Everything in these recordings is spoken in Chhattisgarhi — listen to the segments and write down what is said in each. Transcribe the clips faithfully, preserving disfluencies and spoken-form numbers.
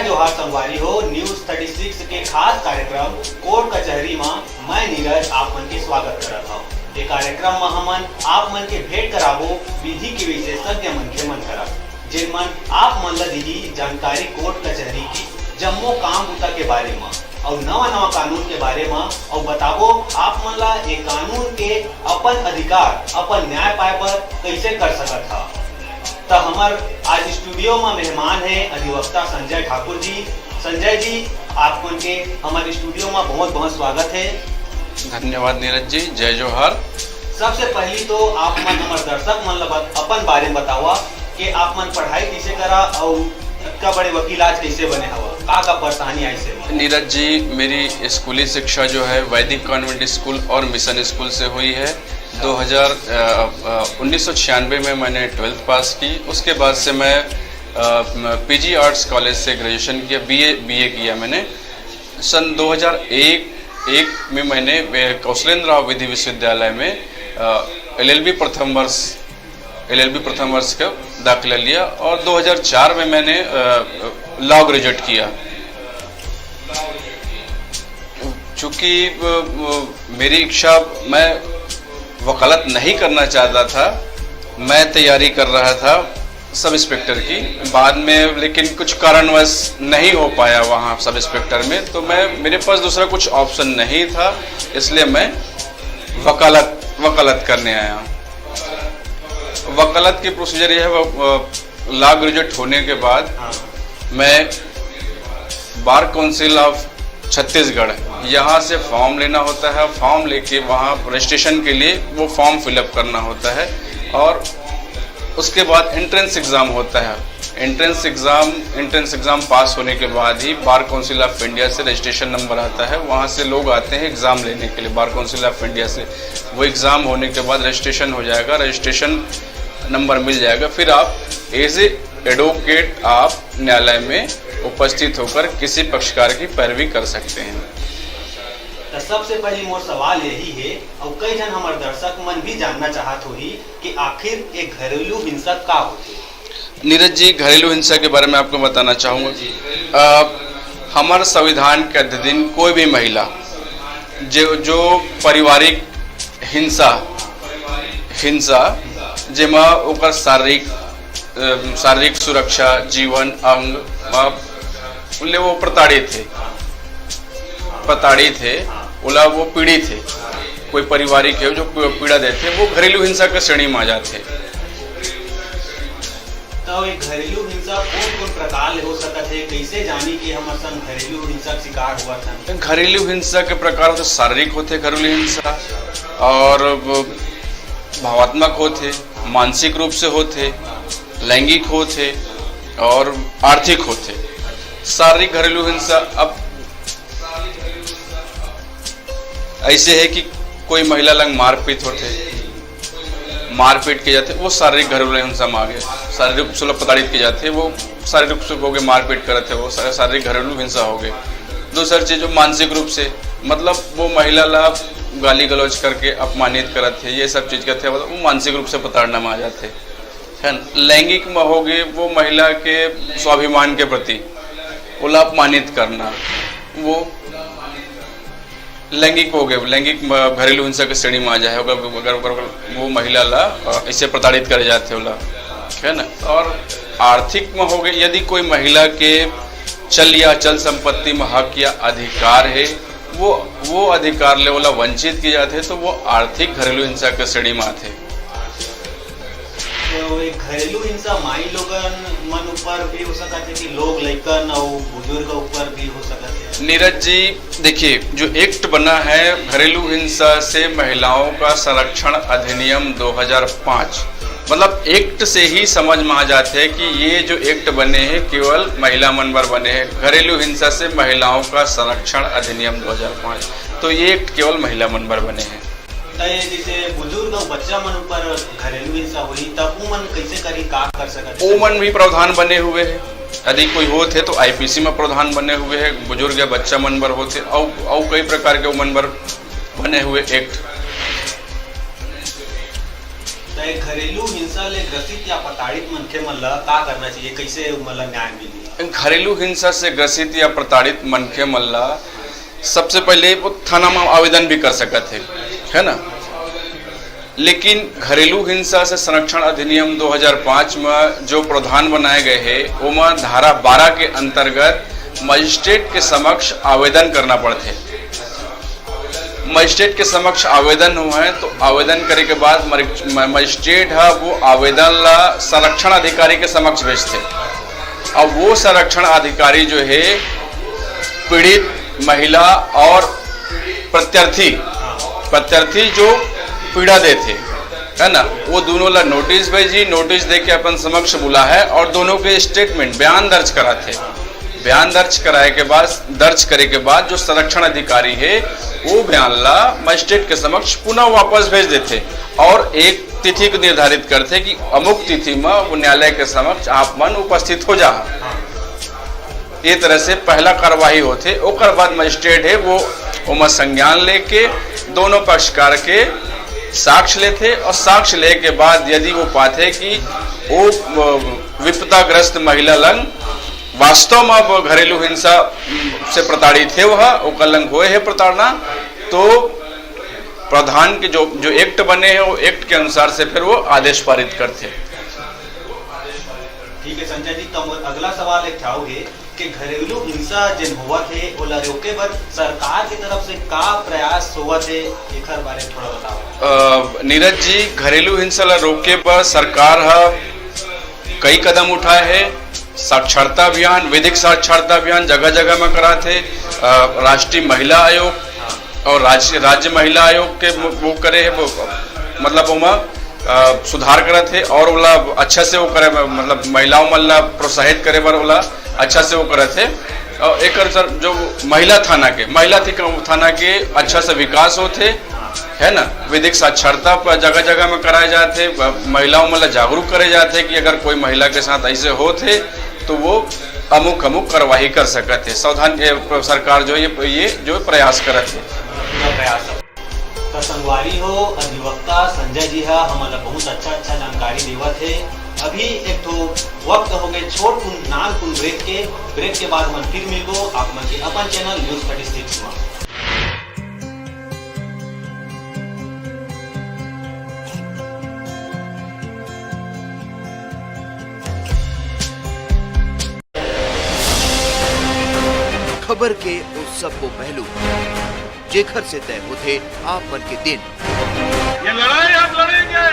जोहार संगवारी हो, न्यूज़ थर्टी सिक्स के खास कार्यक्रम कोर्ट कचहरी म मैं नीरज आप मन के स्वागत करत हव। ये कार्यक्रम म हमन आप मन के भेंट कराबो विधि के विशेषज्ञ मनखे मन करा, जेन मन आप मन ल दिही जानकारी कोर्ट कचहरी की जम्मो काम बूता के बारे म अउ नवा नवा कानून के बारे म, अउ बताबो आप मन ल ये कानून के अपन अधिकार, अपन न्याय पाए बर कइसे कर सकत ह। त हमर आज स्टूडियो म मेहमान हे अधिवक्ता संजय ठाकुर जी। संजय जी, आप मन के हमर स्टूडियो म बहुत बहुत स्वागत हे। धन्यवाद नीरज जी, जय जोहार। सबसे पहली तो आप मन हमर दर्शक मन ल बत-, अपन बारे म बतावा कि आप मन पढ़ाई कइसे करा अउ इतना बड़े वकील आज कइसे बने हवा, का का परेशानी आइस हे? नीरज जी, मेरी स्कूली शिक्षा जो है वैदिक कॉन्वेंट स्कूल और मिशन स्कूल से हुई है। दो हज़ार, अ, अ, उन्नीस सौ छियानवे में मैंने ट्वेल्थ पास की। उसके बाद से मैं, अ, पीजी आर्ट्स कॉलेज से ग्रेजुएशन किया, बीए, बीए किया मैंने। सन दो हज़ार एक, एक में मैंने, अ, कौशलेंद्र राव विधि विश्वविद्यालय में, अ, एलएलबी प्रथम वर्ष, एलएलबी प्रथम वर्ष का दाखिला लिया और दो हज़ार चार में मैंने, अ, लॉ ग्रेजुएट किया। चूँकि, अ, अ, मेरी इच्छा, मैं वकालत नहीं करना चाहता था, मैं तैयारी कर रहा था सब इंस्पेक्टर की। बाद में लेकिन कुछ कारणवश नहीं हो पाया वहाँ सब इंस्पेक्टर में, तो मैं, मेरे पास दूसरा कुछ ऑप्शन नहीं था, इसलिए मैं वकालत, वकालत करने आया। वकालत की प्रोसीजर यह है, वो, अ, लॉ ग्रेजुएट होने के बाद हाँ। मैं बार काउंसिल ऑफ छत्तीसगढ़, यहाँ से फॉर्म लेना होता है, फॉर्म लेके वहाँ रजिस्ट्रेशन के लिए वो फॉर्म फिलअप करना होता है और उसके बाद एंट्रेंस एग्ज़ाम होता है। Entrance exam, entrance exam pass होने के बाद ही बार काउंसिल ऑफ इंडिया से रजिस्ट्रेशन नंबर आता है, वहाँ से लोग आते हैं एग्ज़ाम लेने के लिए बार काउंसिल ऑफ इंडिया से। वो एग्ज़ाम होने के बाद रजिस्ट्रेशन हो जाएगा, रजिस्ट्रेशन नंबर मिल जाएगा, फिर आप एज ए एडवोकेट आप न्यायालय में उपस्थित होकर किसी पक्षकार की पैरवी कर सकते हैं। तो सबसे पहली मोर सवाल यही है, और कई जन हमारे दर्शक मन भी जानना चाहत होही कि आखिर एक घरेलू हिंसा का होती है? नीरज जी, घरेलू हिंसा के बारे में आपको बताना चाहूँगा। जी। अ, हमार संविधान के अध्ययन कोई भी महिला जो, जो पारिवारिक हिंसा, हिंसा जेमा ओकर शारीरिक, अ, शारीरिक सुरक्षा, जीवन, अंग, अ, ले वो प्रताड़ित हे, प्रताड़ित हे, ओला वो पीड़ित हे, कोई पारिवारिक हे जो पी-, पीड़ा देथे, वो घरेलू हिंसा के श्रेणी में आ जाथे। तो ये घरेलू हिंसा कौन कौन प्रकार ले हो सकत हे, कैसे जानी कि हम असन घरेलू हिंसा के शिकार हुआ था? घरेलू हिंसा के प्रकार तो शारीरिक होथे घरेलू हिंसा, और वो भावात्मक होथे, मानसिक रूप से होथे, लैंगिक होथे और आर्थिक होथे। शारीरिक घरेलू हिंसा अब ऐसे है कि कोई महिला लंग मारपीट होथे, मारपीट के जाथे, वो शारीरिक घरेलू हिंसा में आ गए। शारीरिक रूप से लोग प्रताड़ित के जाथे, वो शारीरिक रूप से होके मारपीट करत है, वो शा-, शारीरिक घरेलू हिंसा हो गए। दूसर चीज, वो मानसिक रूप से, मतलब वो महिला ला गाली गलौज करके अपमानित करत है, ये सब चीज करते हैं, मतलब वो मानसिक रूप से प्रताड़ना में आ जाते हैं। है न? लैंगिक में हो गए, वो महिला के स्वाभिमान के प्रति ओला अपमानित करना, वो लैंगिक हो गए, लैंगिक म-, घरेलू हिंसा के श्रेणी में आ जाए, अगर, अगर, अगर वो महिला ला, अ, ऐसे प्रताड़ित करे जाते होला, है ना? और आर्थिक में हो गए, यदि कोई महिला के चल या अचल संपत्ति में हक या अधिकार है, वो, वो अधिकार ले ओला वंचित किए जाते, तो वो आर्थिक घरेलू हिंसा के श्रेणी में आते। तो ये घरेलू हिंसा माई लोगन मन ऊपर भी हो सकत है कि लोग लइकन अउ बुजुर्ग ऊपर भी हो सकत है? नीरज जी, देखिए, जो एक्ट बना है घरेलू हिंसा से महिलाओं का संरक्षण अधिनियम दो हज़ार पाँच, मतलब एक्ट से ही समझ में आ जाते हैं कि ये जो एक्ट बने हैं केवल महिला मन बर बने हैं, घरेलू हिंसा से महिलाओं का संरक्षण अधिनियम दो हज़ार पाँच, तो ये एक्ट केवल महिला मन बर बने हैं। त ये जैसे बुजुर्ग अउ बच्चा मन ऊपर घरेलू हिंसा होही, त उमन कैसे करी, का कर सकत हे? उमन भी प्रावधान बने हुए हैं, यदि कोई होत है तो आईपीसी में प्रावधान बने हुए हैं, बुजुर्ग या बच्चा मन बर होत है, अउ, अउ कई प्रकार के उमन बर बने हुए एक्ट। त ये घरेलू हिंसा ले ग्रसित या प्रताड़ित मनखे मन ला का करना चाहिए, कैसे उमन ला न्याय मिलही? घरेलू हिंसा से ग्रसित या प्रताड़ित मनखे मन ला सबसे पहले वो थाना में आवेदन भी कर सकत हे, है ना? लेकिन घरेलू हिंसा से संरक्षण अधिनियम दो हज़ार पाँच में जो प्रावधान बनाए गए हे, ओमा धारा बारह के अंतर्गत मजिस्ट्रेट के समक्ष आवेदन करना पड़थे। मजिस्ट्रेट के समक्ष आवेदन होवय, तो आवेदन करे के बाद मरि-, म-, मजिस्ट्रेट ह वो आवेदन ला संरक्षण अधिकारी के समक्ष भेजथे। अब वो संरक्षण अधिकारी जो हे, पीड़ित महिला और प्रत्यर्थी, प्रत्यर्थी जो पीड़ा देथे, है ना, वो दोनों ला नोटिस भेजी, नोटिस दे के अपन समक्ष बुलाहे और दोनों के स्टेटमेंट, बयान दर्ज कराथे। बयान दर्ज कराए के बाद, दर्ज करे के बाद जो संरक्षण अधिकारी हे, वो बयान ला मजिस्ट्रेट के समक्ष पुनः वापस भेज देथे और एक तिथि को निर्धारित करथे कि अमुक तिथि में वो न्यायालय के समक्ष आप मन उपस्थित हो जा। ये तरह से पहला कार्यवाही होथे। ओकर बाद मजिस्ट्रेट हे, वो ओमा संज्ञान लेके दोनों पक्षकार के साक्ष्य लेथे और साक्ष्य ले के बाद यदि वो पाथे कि वो, वो विपदाग्रस्त महिला लंग वास्तव में अब घरेलू हिंसा से प्रताड़ित हे, वह ओकर लंग होए हे प्रताड़ना, तो प्रधान के जो, जो एक्ट बने हे, वो एक्ट के अनुसार से फिर वो आदेश पारित करथे। ठीक है संजय जी, तो मोर अगला सवाल एक ठाऊ हे कि घरेलू हिंसा जेन होवत हे, ओला रोके बर सरकार की तरफ से का प्रयास होवत हे, एकर बारे में थोड़ा बताओ। अ, नीरज जी, घरेलू हिंसा ला रोके बर सरकार ह कई कदम उठाए हे। साक्षरता अभियान, विधिक साक्षरता अभियान जगह-जगह में करात हे। अ, राष्ट्रीय महिला आयोग और राज्य, राज्य महिला आयोग के वो, वो करे हे, वो, मतलब ओमा, अ, सुधार करत हे और ओला अच्छा से वो करे, मतलब महिलाओं मन ला प्रोत्साहित करे बर ओला अच्छा से वो करत हे। और एकर सर जो महिला थाना के, महिला थी-, थाना के अच्छा से विकास होत हे, है ना, विधिक साक्षरता पर जगह-जगह में कराए जात हे, महिलाओं मन ला जागरूक करे जात हे कि अगर कोई महिला के साथ ऐसे होत हे, तो वो अमुक अमुक कार्रवाई कर सकत हे। सावधान, ए, सरकार जो ये, ये जो प्रयास करत हे। पूरा प्रयास हे। तो संगवारी हो, अधिवक्ता संजय जी हा हमन ला बहुत अच्छा अच्छा जानकारी देवत हे। अभी एक ठो वक्त हो गए छोट कुन नान कुन ब्रेक के। ब्रेक के बाद हमन फिर मिलबो आप मन के अपन चैनल न्यूज़ थर्टी सिक्स में। खबर के ओ सब्बो पहलू, जेखर से तय होथे आप मन के दिन। ये लड़ाई हम लड़ेंगे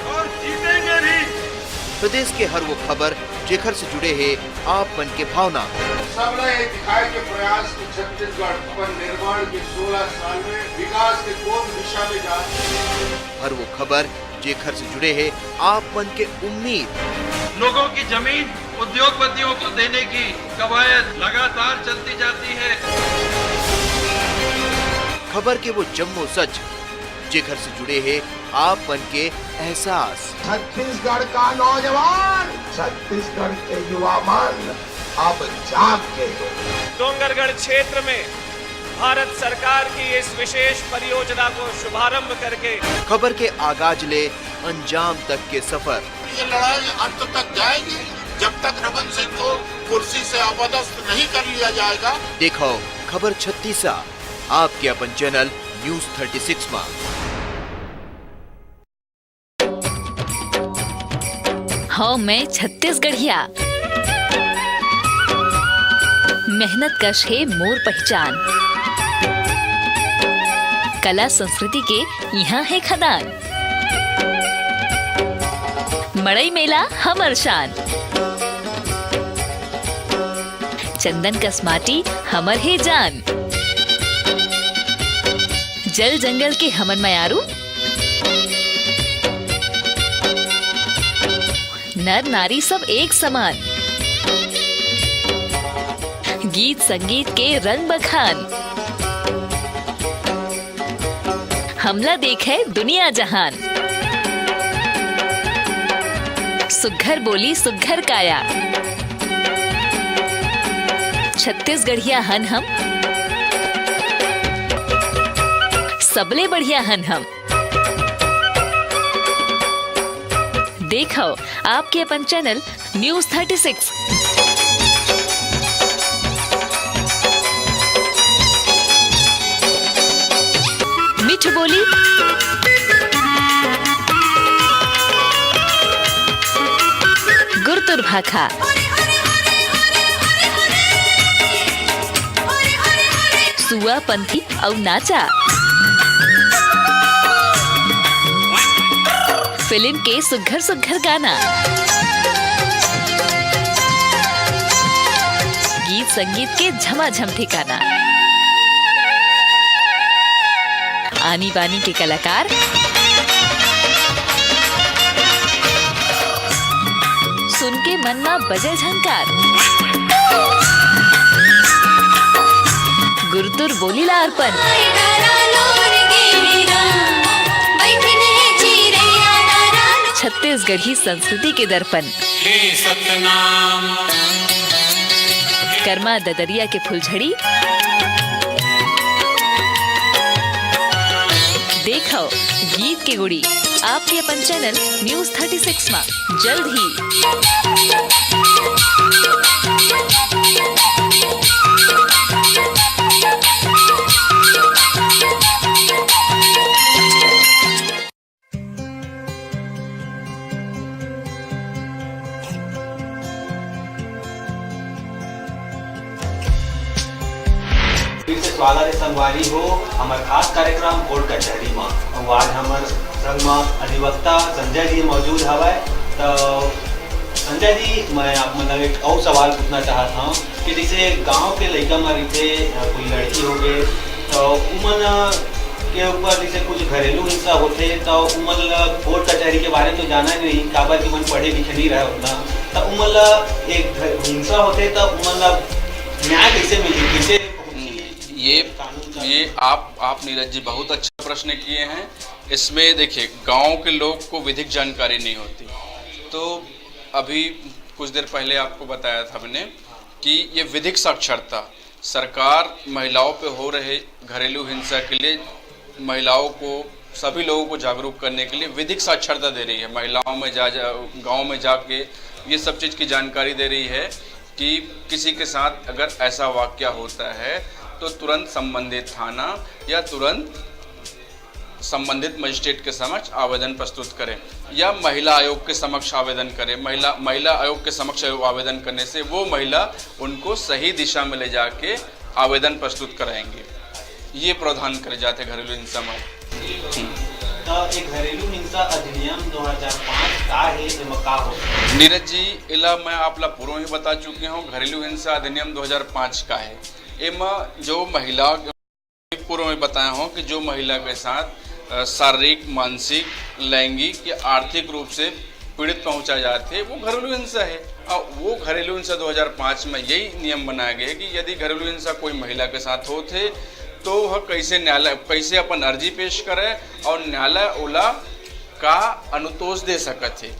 और जीतेंगे भी। प्रदेश के हर वो खबर, जेखर से जुड़े हे आप मन के भावना। सबला ये दिखाए के प्रयास कि छत्तीसगढ़ अपन निर्माण के सोलह साल में विकास के कौन दिशा में जा। हर वो खबर, जेखर से जुड़े हे आप मन के उम्मीद। लोगों की जमीन उद्योगपतियों को देने की कवायद लगातार चलती जाती है। खबर के वो जम्मो सच, जेखर से जुड़े हे आप मन के एहसास। छत्तीसगढ़ का नौजवान, छत्तीसगढ़ के युवा मन अब जाग गए। डोंगरगढ़ क्षेत्र में भारत सरकार की इस विशेष परियोजना को शुभारंभ करके खबर के आगाज ले अंजाम तक के सफर। ये लड़ाई अंत तक जाएगी, जब तक रमन सिंह को कुर्सी से अपदस्थ नहीं कर लिया जाएगा। देखो खबर छत्तीसा, आपके अपन चैनल न्यूज़ थर्टी सिक्स में। हव मैं छत्तीसगढ़िया, मेहनत कश हे मोर पहचान। कला संस्कृति के इहाँ हे खदान, मड़ई मेला हमर शान। चंदन कस माटी हमर हे जान, जल जंगल के हमन मयारू। नर नारी सब एक समान, गीत संगीत के रंग बखान। हमला देखे दुनिया जहान, सुघर बोली सुघर काया। छत्तीसगढ़िया हन हम, सबले बढ़िया हन हम। देखव आपके अपन चैनल न्यूज़ थर्टी सिक्स। बोली गुरतुर भाखा, सुआ पंथी अउ नाचा, फिल्म के सुघर सुघर गाना, गीत संगीत के झमाझम ठिकाना। आनी बानी के कलाकार, सुन के मन मा बजे झनकार। गुरतुर बोली ला अर्पण। छत्तीसगढ़ी संस्कृति के दर्पण। हे सतनाम। करमा ददरिया के फुलझड़ी। देखव गीत के गुड़ी आपके अपन चैनल न्यूज़ थर्टी सिक्स मा जल्द ही। फिर से स्वागत है संगवारी हो हमर खास कार्यक्रम कोर्ट कचहरी मा। अउ आज हमर संग मा अधिवक्ता संजय जी मौजूद हवय। तो संजय जी, मैं आप मन ला एक अउ सवाल पूछना चाहत हव कि जैसे गांव के लइका मन रहिथे, कोई लड़की हो गे, तो उमन के ऊपर जैसे कुछ घरेलू हिंसा होथे, तो उमन ला कोर्ट कचहरी के बारे में तो जाना ही नहीं, काबर कि उमन पढ़े लिखे नहीं रहे उतना। तो उमन ला एक घ-, हिंसा होथे, तो उमन ला न्याय कैसे मिलही, कैसे पहुंचही? ये, कानून का ये आप, आप नीरज जी बहुत अच्छा प्रश्न किए हैं। इसमें देखिए, गांव के लोग को विधिक जानकारी नहीं होती, तो अभी कुछ देर पहले आपको बताया था मैंने कि ये विधिक साक्षरता, सरकार महिलाओं पे हो रहे घरेलू हिंसा के लिए महिलाओं को, सभी लोगों को जागरूक करने के लिए विधिक साक्षरता दे रही है। महिलाओं में जा, जा गाँव में जाके ये सब चीज़ की जानकारी दे रही है कि किसी के साथ अगर ऐसा वाक्य होता है तो तुरंत संबंधित थाना या तुरंत संबंधित मजिस्ट्रेट के समक्ष आवेदन प्रस्तुत करें या महिला आयोग के समक्ष आवेदन करें। महिला, महिला आयोग के समक्ष आवेदन करने से वो महिला उनको सही दिशा में ले जाके आवेदन प्रस्तुत कराएंगे। ये प्रावधान करे जाते घरेलू हिंसा में। हम्म। तो ये घरेलू हिंसा अधिनियम दो हज़ार पाँच का है, एमा का होथे? नीरज जी, एला मैं आप ला पूर्व में बता चुके हूँ, घरेलू हिंसा अधिनियम दो हज़ार पाँच का है। एमा जो महिला पूर्व में बताया हूँ कि जो महिला के साथ, अ, शारीरिक, मानसिक, लैंगिक या आर्थिक रूप से पीड़ित पहुँचा जाथे, वो घरेलू हिंसा है। और वो घरेलू हिंसा दो हज़ार पाँच में यही नियम बनाया गया है कि यदि घरेलू हिंसा कोई महिला के साथ होथे, तो वह कैसे न्यायालय, कैसे अपन अर्जी पेश करे और न्यायालय ओला का अनुतोष दे सकत हे।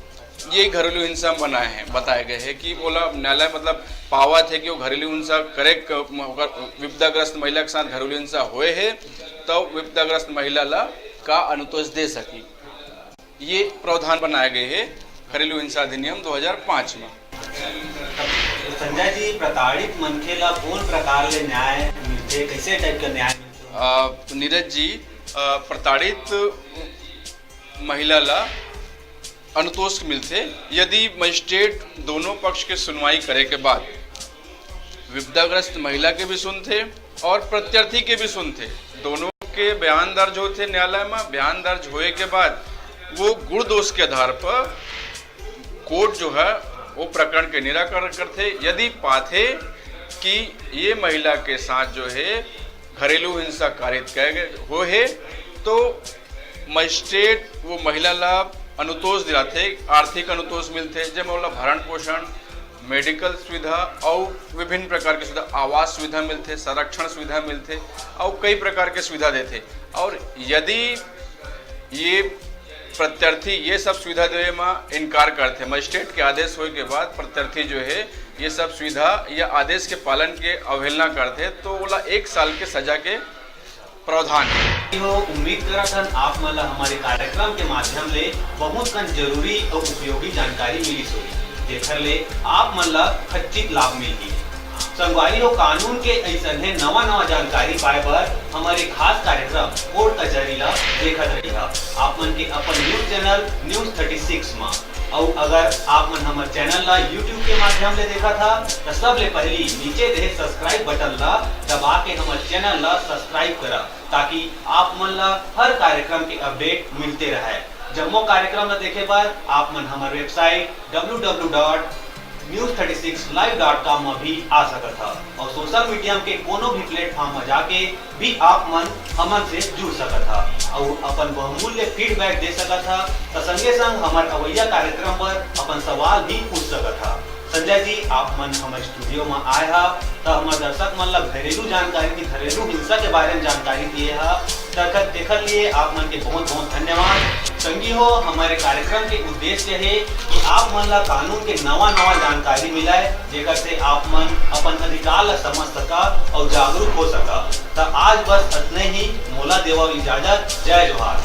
ये घरेलू हिंसा बनाए हैं, बताए गए हैं कि ओला न्यायालय मतलब पावत है कि वो घरेलू हिंसा करे क-, ओकर विपदाग्रस्त महिला के साथ घरेलू हिंसा होए है, तो विपदाग्रस्त महिला ला का अनुतोष दे सकी। ये प्रावधान बनाए गए हैं घरेलू हिंसा अधिनियम दो हज़ार पाँच में। संजय जी, प्रताड़ित मनखे ला कौन प्रकार ले न्याय मिलथे, कैसे टाइप का न्याय मिलथे? अ, नीरज जी, अ, प्रताड़ित महिला ला अनुतोष मिलथे, यदि मजिस्ट्रेट दोनों पक्ष के सुनवाई करे के बाद विपदाग्रस्त महिला के भी सुनथे और प्रत्यर्थी के भी सुनथे, दोनों के बयान दर्ज होथे न्यायालय में। बयान दर्ज होए के बाद वो गुण दोष के आधार पर कोर्ट जो है वो प्रकरण के निराकरण करथे। यदि पाथे कि ये महिला के साथ जो है घरेलू हिंसा कारित करे गए हो है, तो मजिस्ट्रेट वो महिला ला अनुतोष दिलाथे, आर्थिक अनुतोष मिलथे, जेमा ओला भरण पोषण, मेडिकल सुविधा अउ विभिन्न प्रकार के सुविधा, आवास सुविधा मिलथे, संरक्षण सुविधा मिलथे अउ कई प्रकार के सुविधा देथे। और यदि ये प्रत्यर्थी ये सब सुविधा देवे म इनकार करथे, मजिस्ट्रेट के आदेश होए के बाद प्रत्यर्थी जो है ये सब सुविधा या आदेश के पालन के अवहेलना करथे, तो ओला एक साल के सजा के प्रावधान हे। हो, उम्मीद करत हन आप मन ला हमारे कार्यक्रम के माध्यम ले बहुत कन जरूरी अउ उपयोगी जानकारी मिलिस होही, जेखर ले आप मन ला खच्चित लाभ मिलही। संगवारी हो, कानून के अइसने नवा-नवा जानकारी पाए बर हमारे खास कार्यक्रम कोर्ट कचहरी ला देखत रहिहा आप मन के अपन news channel news thirty six मा। अउ अगर आप मन हमर चैनल ला YouTube के माध्यम ले देखत हा, त सबले पहली नीचे देहे सब्सक्राइब बटन ला दबा के हमर चैनल ला सब्सक्राइब करा, ताकि आप मन ला हर कार्यक्रम के अपडेट मिलते रहय। जम्मो कार्यक्रम ला देखे बर आप मन हमर website W W W dot news thirty six live dot com में भी आ सकत हा, और सोशल मीडिया के कोनो भी प्लेटफॉर्म में जाके भी आप मन हमन से जुड़ सकत हा। और अपन बहुमूल्य फीडबैक दे सकत हा, त संगे संग हमर अवैया कार्यक्रम पर अपन सवाल भी पूछ सकत हा। संजय जी, आप मन हमर स्टूडियो में आए हा, त हमर दर्शक मन ला घरेलू जानकारी की घरेलू हिंसा के बारे में जानकारी दिए हा, तखत तेखर लिए आप मन के बहुत बहुत धन्यवाद। संगी हो, हमारे कार्यक्रम के उद्देश्य है कि आप मन ला कानून के नवा नवा जानकारी मिलाए, जेकर से आप मन अपन अधिकार ला समझ सका और जागरूक हो सका। त आज बस इतने ही, मोला देवा इजाजत, जय जोहार।